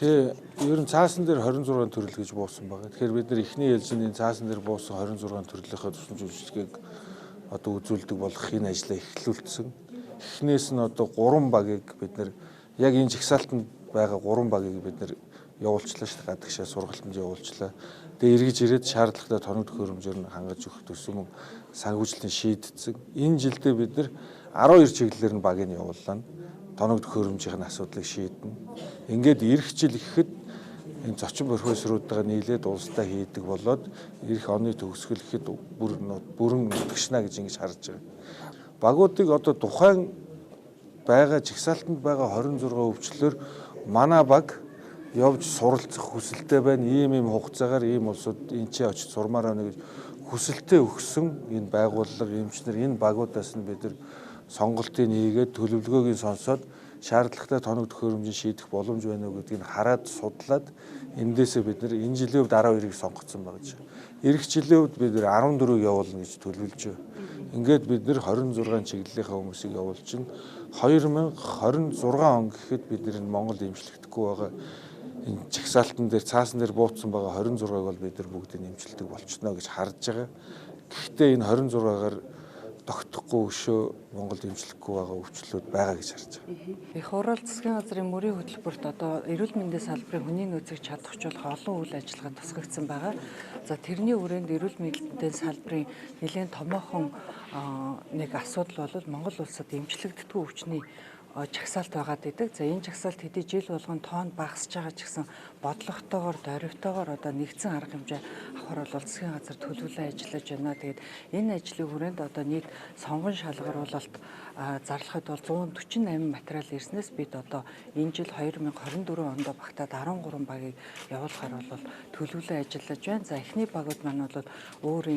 Тэ, ер нь цаасан дээр 26 төрөл гэж буусан байгаа. Тэгэхээр бид нар эхний ээлжинд энэ цаасан дээр буусан 26 төрлийнхээ тусламж үйлчилгээг одоо үзүүлдэг болох энэ ажлаа эхлүүлсэн. Эхнээс нь одоо 3 багийг бид нар яг энэ жагсаалтанд байгаа 3 багийг бид нар явуулчлаа шүү дээ. Гадагшаа сургалтанд явуулчлаа. Тэгээ эргэж ирээд шаардлагатай тоног төхөөрөмжөөр нь хангаж өгөх төсөв мөн санхүүжилтийн шийдсэн. Энэ жилдээ бид нар 12 чиглэлээр нь багийг явууллаа. Тоног төхөөрөмжийн асуудлыг шийднэ. Ингээд ирэх жил гэхэд энэ зочин профессоруудтайгаа нийлээд улстай хийдэг болоод ирэх оны төгсгөл гэхэд бүрэн нутагшна гэж ингэж харж байгаа. Багуудыг одоо тухайн байгаа жагсаалтанд байгаа 26 өвчлөлөөр манай баг явж суралцах хүсэлтэй байна. Ийм ийм хугацаагаар ийм улсууд энэ ч очиж сурмаар байна гэж хүсэлтээ өгсөн энэ байгууллага, эмчнэр энэ багуудаас нь бид нар сонголтыг хийгээд төлөвлөгөөг нь сонсоод шаардлагатай тоног төхөөрөмжийг шийдэх боломж байна уу гэдгийг хараад судлаад эндээсээ бид нар энэ жилийн хувьд 12-ыг сонгоцсон байгаа гэж. Ирэх жилийн хувьд бид нар 14-ыг явуулна гэж төлөвлөж байна. Ингээд бид нар 26 чиглэлийнхаа хүмүүсийг явуулчин 2026 он гэхэд бид нар энэ Монгол эмчлэгдэхгүй байгаа энэ жагсаалтан дээр цаасан дээр бууцсан байгаа 26-ыг бол бид нар бүгдийг эмчилдэг болчихно гэж харж байгаа. Гэхдээ энэ 26-гаар тогтохгүй өшөө Монголд эмчлэхгүй байгаа өвчлөлүүд байгаа гэж харж байгаа. Их хурал засгийн газрын мөрийн хөтөлбөрт одоо эрүүл мэндийн салбарын хүний нөөцийг чадахжуулах олон үйл ажиллагаа тусгагдсан байгаа. За тэрний хүрээнд эрүүл мэндийн салбарын нэлээд томоохон нэг асуудал бол Монгол улсад эмчлэгддэггүй өвчний жагсаалт байгаад идэг. За энэ жагсаалт хэдий жил болгон тоонд багасж байгаа ч гэсэн бодлоготойгоор, дөрвтойгоор одоо нэгдсэн арга хэмжээ авахар бол засгийн газар төлөвлөн ажиллаж байна. Тэгээд энэ ажлын хүрээнд одоо нийт сонгон шалгаруулалт зарлахад бол 148 материал ирснээс бид одоо энэ жил 2024 онд багтаад 13 багийг явуулахар бол төлөвлөн ажиллаж байна. За эхний багууд маань бол өөр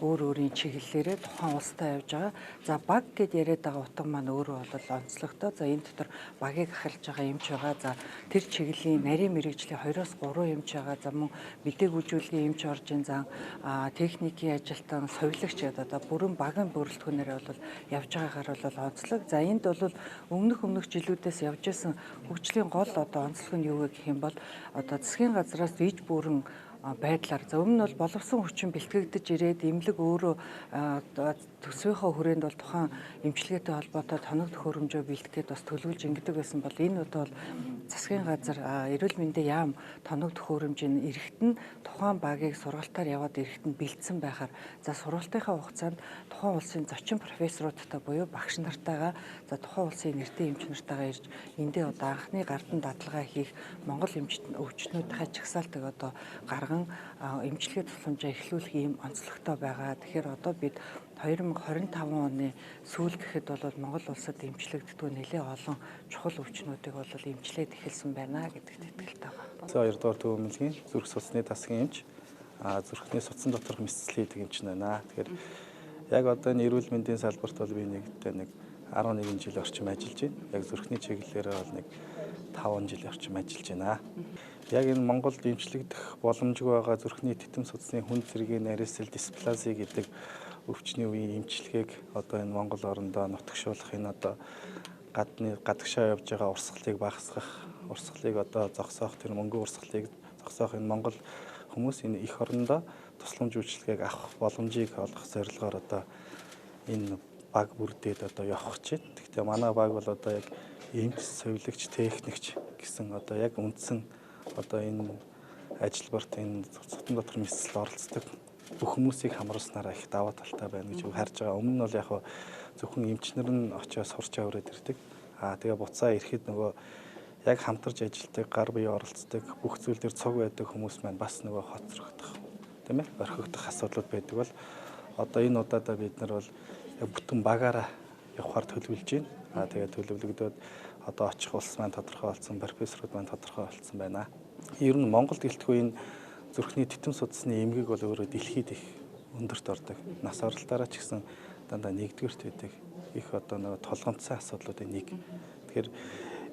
өөрийн чиглэлээрээ тухайн улстай явж байгаа. За баг гэд яриад байгаа утга маань өөрөө бол онцлогтой. За энэ дотор багийг ахалж байгаа эмч байгаа. За тэр чиглэлийн нарийн мэрэгжлийн 2-3 эмч байгаа. За мөн мэдээг үйлжүүлгийн эмч орж ин зан техникийн ажилтан, совилагч гэдэг одоо бүрэн багийн бүрэлдэхүүнээр бол явж байгаагаар бол онцлог. За энд бол өмнөх жилүүдээс явж исэн хөгжлийн гол одоо онцлог нь юу вэ гэх юм бол одоо засгийн газраас иж бүрэн байдлаар за өмнө нь бол боловсон хүчин бэлтгэгдэж ирээд эмнэлэг өөрөө төсвийнхөө хүрээнд бол тухайн эмчилгээтэй холбоотой тоног төхөөрөмжөө бэлтгээд бас төлөвлөж ингэдэг байсан бол энэ удаа бол засгийн газар эрүүл мэндийн яам тоног төхөөрөмжийн эрэхт нь тухайн багийг сургалтаар яваад эрэхт нь бэлдсэн байхаар за сургалтынхаа хугацаанд тухайн улсын зочин профессоруудтай буюу багш нартайгаа за тухайн улсын нэртэй эмч нартайгаа ирж эндээ одоо анхны гардан дадалгаа хийх Монгол эмч өвчтнүүдийнхээ жагсаалтыг одоо гарган эмчилгээ тусламжаа эхлүүлэх ийм онцлогтой байгаа. Тэгэхээр одоо бид 2025 оны сүүл гэхэд бол Монгол улсад эмчлэгддэг нэлээд олон чухал өвчнүүдийг бол эмчлээд эхэлсэн байна гэдэгт итгэлтэй байна. За 2 дугаар Төв эмнэлгийн зүрх судасны тасгийн эмч, зүрхний судсан доторх мэсцэл хийдэг эмч байна. Тэгэхээр яг одоо энэ эрүүл мэндийн салбарт бол би нэгдээ нэг 11 жил орчим ажиллаж байна. Яг зүрхний чиглэлээр бол нэг 5 жил орчим ажиллаж байна. Яг энэ Монголд эмчлэгдэх боломжгүй байгаа зүрхний титэм судасны хүн зэргийн нарийсэл дисплази гэдэг өвчний үеийн эмчилгээг одоо энэ Монгол орондоо нутагшуулах энэ одоо гадны гадагшаа явж байгаа урсгалыг багасгах, урсгалыг одоо зогсоох, тэр мөнгөн урсгалыг зогсоох энэ Монгол хүмүүс энэ эх орондоо тусламж үйлчилгээг авах боломжийг олгох зорилгоор одоо энэ баг бүрдээд одоо явах гэж байна. Гэхдээ манай баг бол одоо яг эмч, совилагч, техникч гэсэн одоо яг үндсэн одоо энэ ажилбарт энэ цутан дотор мэсэл оролцдог бүх хүмүүсийг хамруулснараа их даваа талтай байна гэж харж байгаа. Өмнө нь бол яг зөвхөн эмчнэр нь очиод сурч аваад ирдэг. Аа тэгээ буцаа ирэхэд нөгөө яг хамтарч ажилладаг, гар бие оролцдог, бүх зүйл дээр цуг байдаг хүмүүс маань бас нөгөө хоцрогдох, тийм ээ, орхигдох асуудлууд байдаг бол одоо энэ удаадаа бид нар бол яг бүтэн багаараа явахаар төлөвлөж байна. Аа тэгээ төлөвлөгдөөд одоо очих улс маань тодорхой болсон, профессорууд маань тодорхой болсон байна. Ер нь Монголд гэлтгүй энэ зүрхний титэм судасны эмгэг бол өөрөө дэлхийд их өндөрт ордог. Нас оролтоороо ч гэсэн дандаа нэгдүгээрт байдаг. Их одоо нөгөө тулгамдсан асуудлуудын нэг. Тэгэхээр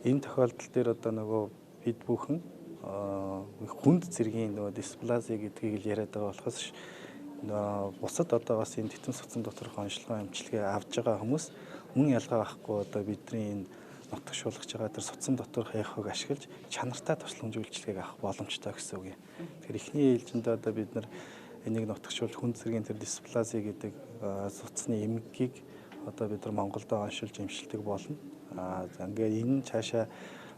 энэ тохиолдол дээр одоо нөгөө бид бүхэн хүнд зэргийн нөгөө дисплази гэдгийг л яриад байгаа болохоос бусад одоо бас энэ титэм судсан доторх онцлогоо эмчилгээ авж байгаа хүмүүс мөн ялгаа байхгүй одоо бидний энэ нутагшуулгаж байгаа тэр судсан доторх эхог ашиглаж чанартай тусламж үйлчилгээг авах боломжтой гэсэн үг юм. Тэгэхээр эхний ээлжиндээ одоо бид нар энийг нутагшуул хүн зэргийн тэр дисплази гэдэг судасны эмгэгийг одоо бид нар Монголд оншилж эмчилдэг болно. Ингээд энэ цаашаа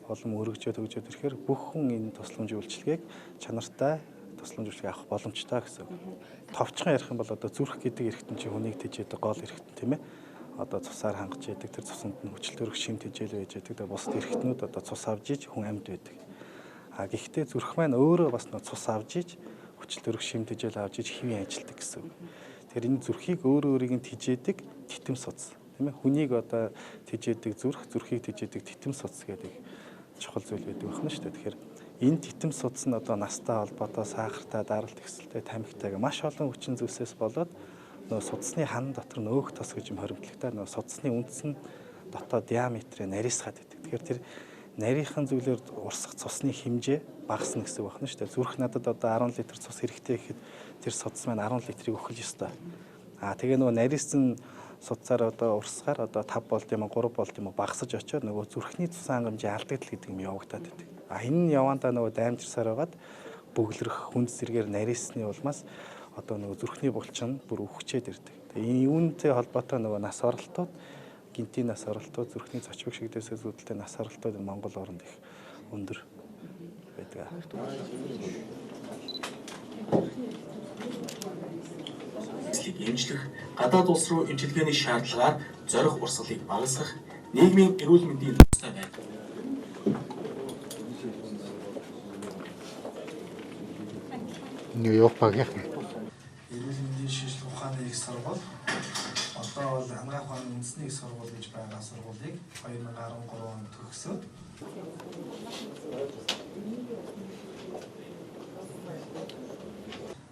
улам өргөжөөд хөгжөөд ирэхээр бүх хүн энэ тусламж үйлчилгээг чанартай тусламж үйлчилгээ авах боломжтой гэсэн үг. Товчхон ярих юм бол одоо зүрх гэдэг эрхтэн чинь хүнийг тэжээдэг гол эрхтэн, тийм ээ. Одоо цусаар хангаж яадаг, тэр цуснд нь хүчил төрөх шим тэжээл байж яадаг. Тэгээ бусад эрхтнүүд одоо цус авж иж хүн амьд байдаг. А гэхдээ зүрх маань өөрөө бас нөө цус авж иж хүчил төрөх шим тэжээл авж иж хэвийн ажилтдаг гэсэн үг. Тэгэхээр энэ зүрхийг өөрөө өөрийг нь тэжээдэг титэм судас, тийм ээ. Хүнийг одоо тэжээдэг зүрх, зүрхийг тэжээдэг титэм судас гэдэг чухал зүйл байдаг байна шүү дээ. Тэгэхээр энэ титэм судас нь одоо настай холбоотой, сахартай, даралт ихсэлтэй, тамхитай гэх маш олон хүчин зүйлсээс болоод нөгөө судасны хан дотор нөөх тос гэж юм хоримтлагтай нөгөө судасны үндсэн дотоод диаметрээ нарийсгаад байдаг. Тэгэхээр тэр нарийнхан зүйлээр урсах цусны хэмжээ багасна гэсэн үг байна шүү дээ. Зүрх надад одоо 10 литр цус хэрэгтэй гэхэд тэр судас маань 10 литрийг өгөх л ёстой. Аа тэгээ нөгөө нарийсан судсаар одоо урсгаар одоо 5 болд юм уу 3 болд юм уу багасаж очиод нөгөө зүрхний цусан хангамжийн алдагдал гэдэг юм явагдаад байдаг. А энэ нь явандаа нөгөө даймжирсаар байгаад бөглөрөх хүнд зэрэгээр нарийсны улмаас одоо нөгөө зүрхний булчин бүр үхчээд ирдэг. Тэгээ энэ юунтэй холбоотой нөгөө нас оролтууд, гинтийн нас оролтууд, зүрхний цочбог шигдээсээ зүйдэлтэй нас оролтууд Монгол оронд их өндөр байдаг. Эмчлэх, гадаад улс руу эмчилгээний шаардлагаар зорих урсгалыг багасгах нийгмийн эрүүл мэндийн тустай байдаг. Нью-Йорк багийнх. Эрүүл мэндийн шинжилгээ ухааны их сургууль одоо бол анагаах ухааны үндэсний их сургууль гэж байгаа сургуулийг 2013 онд төгсөөд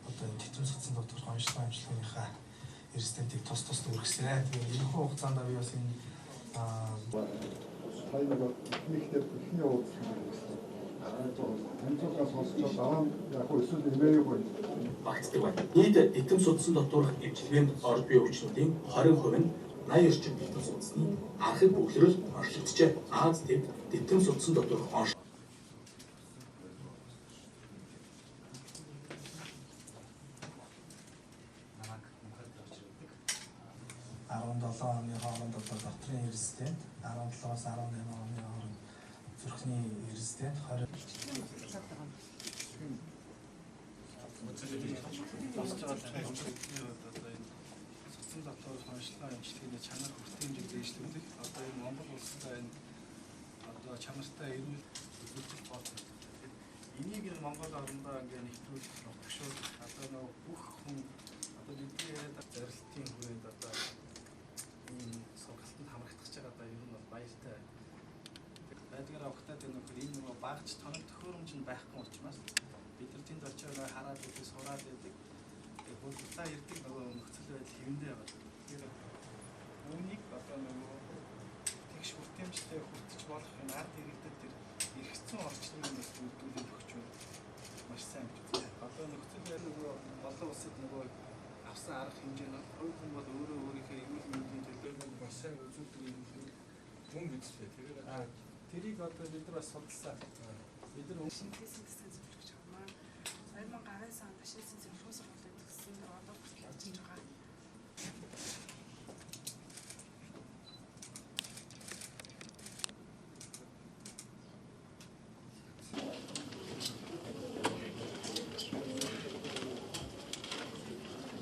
одоо энэ титэм судсан доторх онцлог эмчилгээнийхээ резидентийг тус тусд үргэсэн. Тэгээд энэхүү хугацаанд би бас энэ сая нэг ихнийхтэй эхний уулзсан гэсэн. Танилцуулгаа сонсчод дараа нь яг хөө эсвэл имэйл гоё. Багтдаг байна. Нийт титэм судсан доторх эмчилгээнд орж буй өвчнүүдийн 20% нь 80 орчим титэм судасны архаг бөглөрөл онцлогджээ. Аз тивд титэм судсан доторх онш намайг мөнхөд очирдаг. 17 оны хооронд одоо дотрын резидент, 17-аас 18 оны хооронд зүрхний резидент 20 судсан доторх онцлог эмчилгээний чанар хүртээмжийг дээшлүүлэх, одоо энэ Монгол улстай энэ одоо чанартай эрүүл үйлчлэл тооцоолдог. Энийг энэ Монгол орондоо ингээ нэвтрүүлэх, нутагшуулах, одоо нөгөө бүх хүн одоо бидний яриад зорилтын хүрээнд одоо ийм сургалтанд хамрагдах байгаа одоо ер нь бол баяртай. Байдгаар авахтаа тэр нөхөр энэ нөгөө багч тоног төхөөрөмж нь байхгүй учраас бид нар тэнд очиод хараад байдаг, сураад байдаг. Тэгээ худалдаа ирдэг нөгөө нөхцөл байдал хэвэндээ байгаа. Тэгэхээр үүнийг одоо нөгөө тэгш хүртээмжтэй хүртэж болох юм ард иргэдэд тэр эргэцэн орчныг нь бас бүрдүүлээд өгч маш сайн гэж үздэг. Одоо нөхцөл байдал нөгөө олон улсад нөгөө авсан арга хэмжээ нь хувь хүн бол өөрөө өөрийнхөө эрүүл мэндийн төлөө маш сайн үзүүлдэг юм мөн биз дээ. Тэгээд тэрийг одоо бид нар бас судалсан. Бид нар шинжилгээсэн хэсгийн зөвлөгч хамаа 2019 онд Ашигласан зөвлөгөө сургуулийг төгссөн. Одоо хүртэл ажиллаж байгаа.